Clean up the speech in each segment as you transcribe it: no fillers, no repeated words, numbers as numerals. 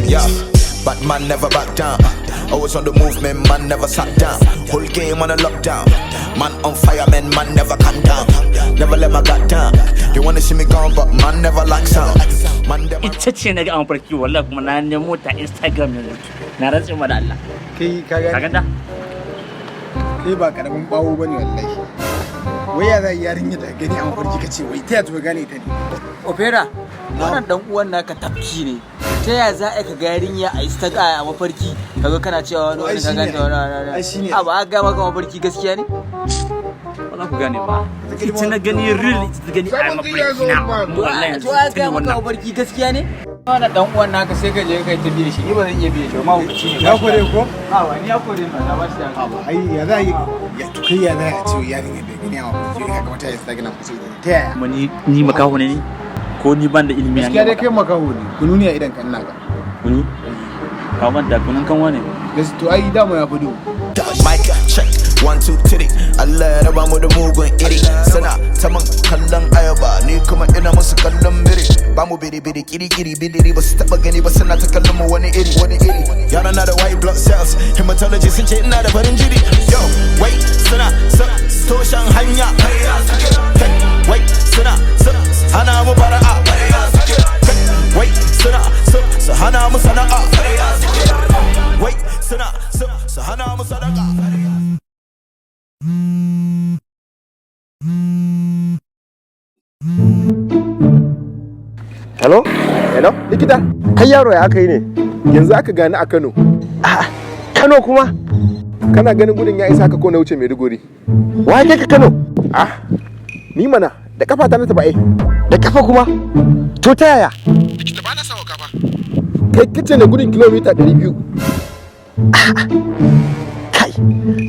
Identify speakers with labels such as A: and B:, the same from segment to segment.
A: Yeah, bad man never back down. Always on the movement, man never sat down. Whole game on a lockdown. Man on fire, man, man never come down. Never let my guard down. They wanna see me gone, but man never like sound. Man, them
B: Ita ce na ga a mafarki wallahi, kuma na nemo ta Instagram yanzu. Na rantse ma da Allah.
C: Kai, ka
B: Ka
C: gane?
B: ganta?
C: Kai ba karamin bawo bane wallahi. Wai ya zai yarinya da gani a mafarki ka ce wai ta ya gane ta ne?
D: Opera, wannan dan uwan naka tafki ne. Ta ya za a ka ga yarinya a Instagram a mafarki, kaga kana cewa wani
C: Ai
D: wani ka
C: shine
D: ganta wani wani
C: ai shine.
D: A ba a ga maka mafarki gaskiya ne?
B: Ba za ku gane ba. Ita na gani real, ita ta gani a mafarki na. Wallahi yanzu
D: To a
B: tuni
D: ga maka
B: wannan.
D: mafarki gaskiya ne? Wannan dan uwan naka sai ka je kai ta biye shi, ni ba zan iya biye shi ba, mahaukaci ne.
C: Ya kore ko?
D: A wani ya kore ma na ba shi.
C: A ba ai ya za yi ya to kai, ya za a ce yarinya da gani a mafarki ka ga wata Instagram ka ce ta yaya?
B: Kuma ni makaho ne ni? Ko ni ban da ilimi?
C: Gaskiya dai kai makaho ne, kunu ne a idan kan naka.
B: Kunu? Ka manta kunun kanwa ne.
C: Gas to, ai dama ya fi duhu.
A: Mic check, one, two, three. Allah ya raba mu da mugun iri. Suna ta min kallon ayaba, ni kuma ina musu kallon biri. Ba mu biri biri kiri kiri bidiri, ba su taba gani ba, suna ta kallon mu wani iri wani iri. Yara na da white blood cells, hematology sun ce ina da farin jiri. Yo, wait, suna su toshen hanya. Kai, wait, suna su hana mu fara'a. Kai, wait, suna su su hana mu sana'a. Wait, suna su su hana mu sadaka.
E: Hello?
C: Hello, likita.
E: Kai yaro, ya aka yi ne?
C: Yanzu aka gani a Kano.
E: Kano kuma?
C: Kana ganin gudun ya isa ka ko na wuce Maiduguri?
E: Wa kai ka Kano?
C: Ah, ni mana da kafa ta na taba ai.
E: Da kafa kuma? To ta yaya?
C: Likita, ba na sa kafa. Kai kace ne gudun kilomita 200.
E: Kai,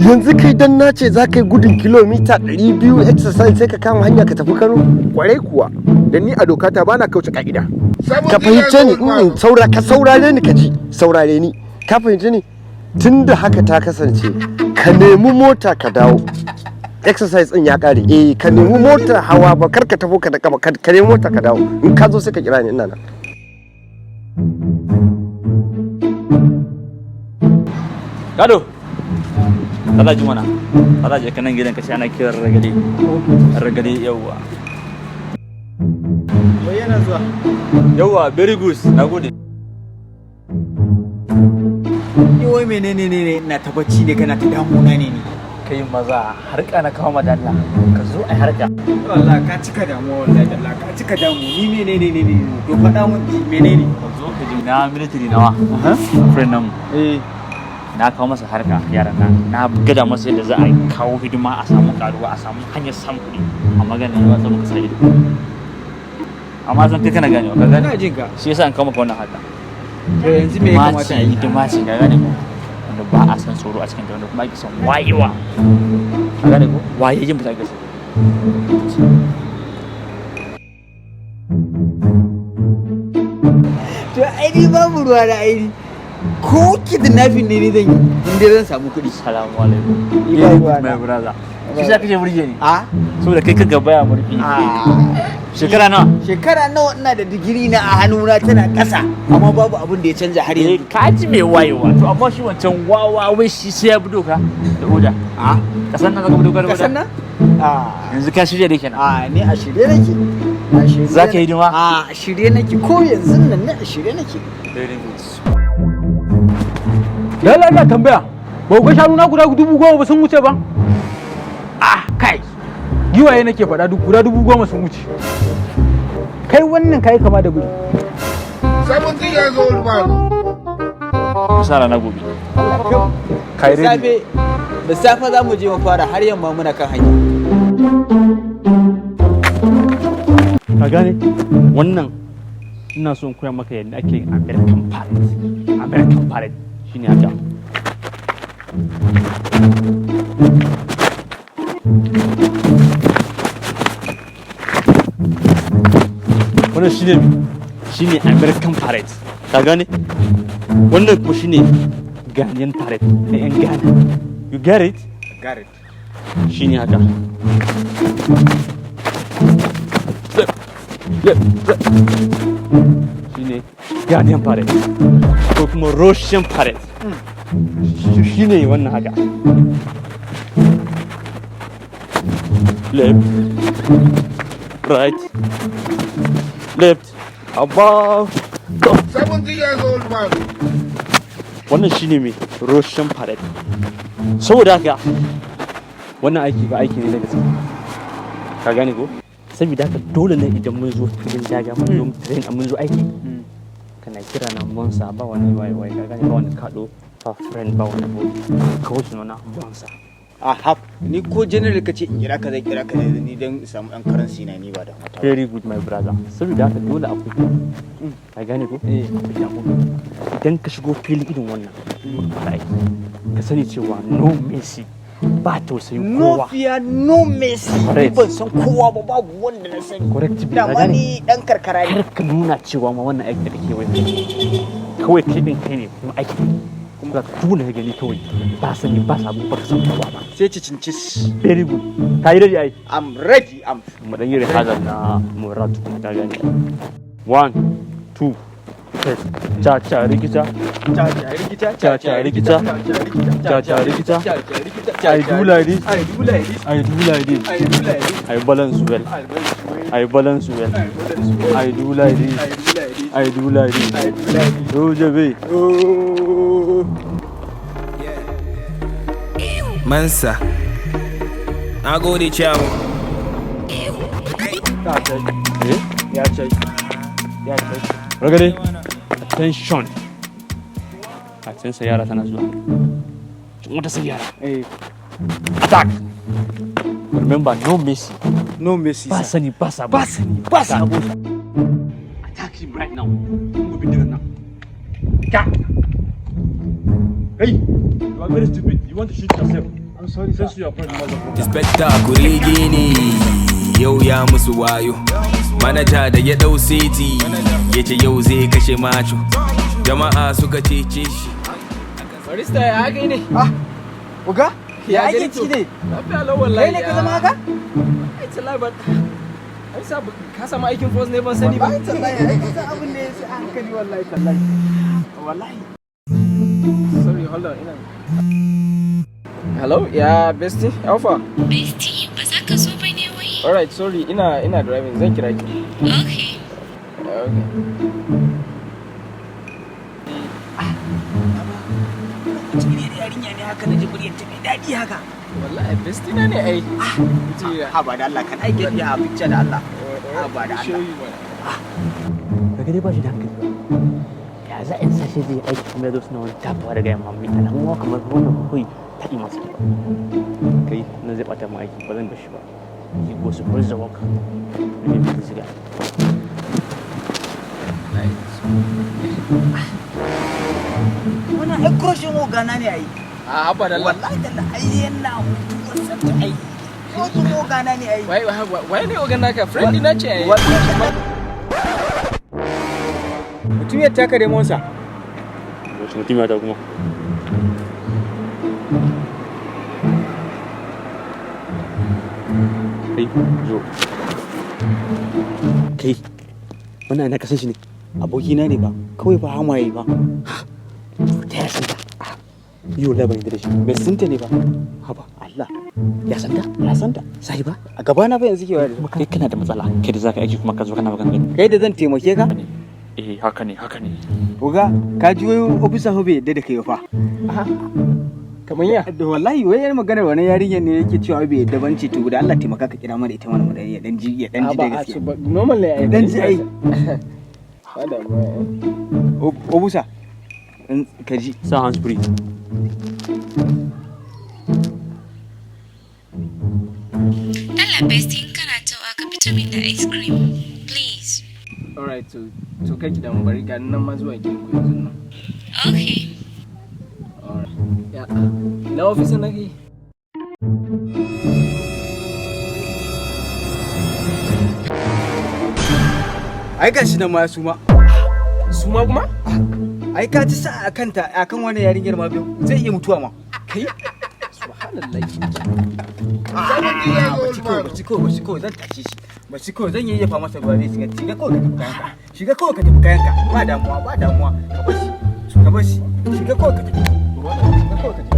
E: yanzu kai dan na ce za ka yi gudun kilomita 200 exercise sai ka kama hanya ka tafi Kano?
C: Kwarai kuwa, dan ni a doka ta bana kauce ka'ida.
E: Ka fahimce ni, in saura ka saurare ni, ka ji, saurare ni. Ka fahimce ni? Tunda haka ta kasance, ka nemi mota ka dawo. Exercise din ya kare. Eh, ka nemi mota hawa ba kar ka tafi ka da kafa, ka nemi mota ka dawo. In ka zo sai ka kira ni, ina nan.
B: Gado. Kada ji mana. Kada je kanan gidan ka sai ana kiran ragade. Ragade, yawwa.
D: Wai yana zuwa.
B: Yawwa, very good. Nagode.
D: Ni wai menene ne ne ina ta bacci ne, kana ta damuna ne ni?
B: Kai maza, harka na kawo madalla. Ka zo ai harka.
D: Wallahi ka cika damuwa, wallahi dalla ka cika damu. Ni menene ne ne? To faɗa mun menene?
B: Ka zo ka ji na military nawa. Friend namu.
D: Eh.
B: Na kawo masa harka yaran nan. Na gada masa yadda za a kawo hidima a samu karuwa, a samu hanyar samun kuɗi. Amma ganin ya watsa muka sa ido. Amma zan kai kana ganewa, ka gane?
D: Ina jin ka.
B: Shi yasa an kawo maka wannan harka.
D: To yanzu me ya kamata a yi?
B: Hidima ce, ka gane ko? Wanda ba a san tsoro a cikin ta, wanda kuma ake son wayewa. Ka gane ko? Wayayyen mutane ake so.
D: To ai ni babu ruwa da ai ko kidnapping ne ni zan yi in dai zan samu kuɗi.
B: Salamu alaikum.
D: Ni ba ruwa
B: My
D: na.
B: brother. Shi sa kake burge ni.
D: A
B: Saboda kai kanka baya murfi.
D: a
B: Shekara nawa?
D: Shekara nawa ina da digiri na a hannuna tana ƙasa, amma babu abin da ya canja har
B: Eh,
D: yanzu.
B: ka ji mai wayewa. To amma shi wancan wawa wai shi sai ya bi doka da oda.
D: A
B: Kasan nan zaka bi doka da oda?
D: kasan nan? A
B: Yanzu ka shirya dai kenan.
D: A ni a shirye nake. A shirye.
B: Za ka yi hidima?
D: A shirye nake, ko yanzu nan ne a shirye nake.
B: Very good.
F: Lalla ina tambaya, ba ku ga shanu na guda 10,000 ba sun wuce ba? Ah, kai. Giwaye nake faɗa, duk guda 10,000 sun wuce. Kai wannan kai kama da guri.
G: 70 years old man.
B: Kusa rana gobe.
F: Kai
D: Da
F: ready.
D: safe da safe za mu je mu fara, har yamma muna kan hanya.
B: Ka gane? Wannan ina so in koya maka yadda ake yin American parade. American parade shine haka. Wannan shine American parade. Ka gane? Wannan kuma shine Ghanaian parade na 'yan Ghana. You get it?
C: Got it.
B: Shine haka. Left, right. Shine Ghanaian parade ko kuma Russian parade. Shine wannan haka. Left, right, left, above, top.
G: 70 years old man.
B: Wannan shine mai Russian parade. Saboda haka wannan aiki ba aiki ne na gaske, ka gane ko? Saboda haka dole ne idan mun zo filin daga, mun zo train, mun zo aiki, kana kira na Monsa. Ba wani wai wai, ka gane? Ba wani kado, ba friend, ba wani boy, kawai suna na Monsa.
D: A hap, ni ko general ka ce in kira ka, zai kira ka ne ni don in samu ɗan currency na, ni ba da mata ba.
B: Very good, my brother. Saboda haka dole akwai, ka gane ko? Eh, idan ka shigo fili irin wannan muka fara aiki, ka sani cewa no mercy, ba tausayin
D: No
B: kowa.
D: fear, no mercy. Ni
B: Correct.
D: ban san kowa ba, babu wanda na sani.
B: Correct, ka
D: Dama
B: gane?
D: ni dan karkara ne.
B: Kar ka nuna cewa ma wannan aiki da kake wai kawai kai din kai ne kuma aiki kuma za ka dole ka gani kawai ba sani ba sabo, ba ka san kowa ba.
D: Sai ci cincis.
B: Very good, ka yi ready ai?
D: I'm ready, I'm
B: Mu dan yi rehearsal na murat kuma, ka gane? One, two, three. Cha cha rikita.
D: Cha cha rikita.
B: Cha cha rikita. Cha cha rikita. I do like this.
D: I do like this.
B: I do like this.
D: I do like this.
B: I balance well.
D: I balance well.
B: I balance well.
D: I balance well.
B: I do like this.
D: I do like this.
B: I do like this.
D: I do like this.
B: Rojabe.
D: Oh.
H: Mansa. Na gode, ciyaman.
B: Eh?
D: Ya ce. Ya ce.
B: Ragade. Attention. Attention, sayara tana zuwa. Cikin wata sayara.
D: Eh.
B: Attack. Remember, no mercy.
D: No mercy.
B: Ba
D: Sir.
B: sani ba sabo.
D: Ba sani ba sabo.
B: Attack him right now. Kun gobe daga nan. Ka. Hey, you are very stupid. You want to shoot yourself.
C: I'm sorry, sir.
B: Since you are friend, motherfucker.
H: Inspector kurege ne yau ya musu wayo. Manaja da ya dau seti ya ce yau zai kashe macho. Jama'a suka cece shi.
I: Barista, ya haka ne?
D: Ah, Uga? Ya
I: gari
D: ake
I: to?
D: ciki ne?
I: Lafiya lau wallahi.
D: Kai ne ka zama haka?
I: Ai tallahi ba. Ai sa ka samu aikin force ne, ban sani ba.
C: Wallahi tallahi, ai ka san abin da ya sai a hankali, wallahi tallahi. Wallahi.
I: Sorry, hold on, ina. Hello, ya bestie, Alpha.
J: Bestie, ba za ka zo ba ne wai?
I: Alright, sorry, ina driving, zan kira ki.
J: Okay.
I: Okay.
D: Wace iri da yarinya ne haka, na ji muryar ta mai daɗi haka?
I: Wallahi bestie na ne ai.
D: Ha ba da Allah, kan ai get a picture da Allah. Ha ba da
I: Show
D: Allah.
I: you mana.
B: Kaga dai ba shi da hankali ba. Ya za a sashe zai yi aiki kuma ya zo suna wani tafawa daga yamma mai alamun wa kamar wannan kawai taɗi masu ba. Kai na zai ɓata mu aiki, ba zan bar shi ba. He goes to prison work. Let me put this guy.
D: Wannan ai crush ogana ne ai.
I: A haba da Allah.
D: Wallahi da ai yana mutuwar santa ai. Crush ogana ne ai.
I: Wai wai ne ogan naka? Friend na ce ai.
D: Mutum ya taka remonsa.
B: Wace mutum ya ta kuma? Kai, zo. Kai, wannan ina kasan shi ne?
D: Abokina ne ba, kawai ba hamaye ba.
B: Ta ya santa? Yau labarin da shi.
D: Bai santa ne ba.
B: Haba.
D: Allah.
B: Ya santa?
D: Ya santa.
B: Sai ba?
D: A gabana fa yanzu ke wayar.
B: Kuma kai kana da matsala. Kai da zaka aiki kuma ka zo kana magana gani.
D: Kai da zan taimake ka?
B: Eh, haka ne, haka ne.
D: Oga, ka ji wai ofisa ho bai yadda da kai ba fa.
I: Kamar ya?
D: Da wallahi wai yar maganar wannan yarinyar ne yake cewa bai yadda ban ce to da Allah taimaka ka kira mana ita mana mu dan ya dan ji, ya dan ji da gaske.
I: Normal ne ai.
D: Dan ji ai.
I: Ba damuwa ai.
D: Obusa. In ka ji.
B: Sa hands free.
J: Dala bestie, in kana tawa ka fito min da ice cream. Please.
I: Alright, to kai ki da mu bari ga nan ma zuwa gidan ku yanzu nan.
J: Okay.
I: Alright. Ya. Ina ofisin nake?
D: Ai gashi nan ma ya suma.
I: Suma kuma?
D: Ai ka ci sa'a akan ta, akan wannan yarinyar ma zai iya mutuwa ma.
I: Kai? Subhanallah.
D: Ah, baci kawai, baci kawai, baci kawai, zan tashe shi. Ba shi kawai zan yayyafa masa ruwa zai shiga. Shiga kawai ka tafi kayanka. Shiga kawai ka tafi kayanka. Ba damuwa, ba damuwa. Ka bar shi. Ka bar shi. Shiga kawai ka tafi. Shiga kawai ka tafi.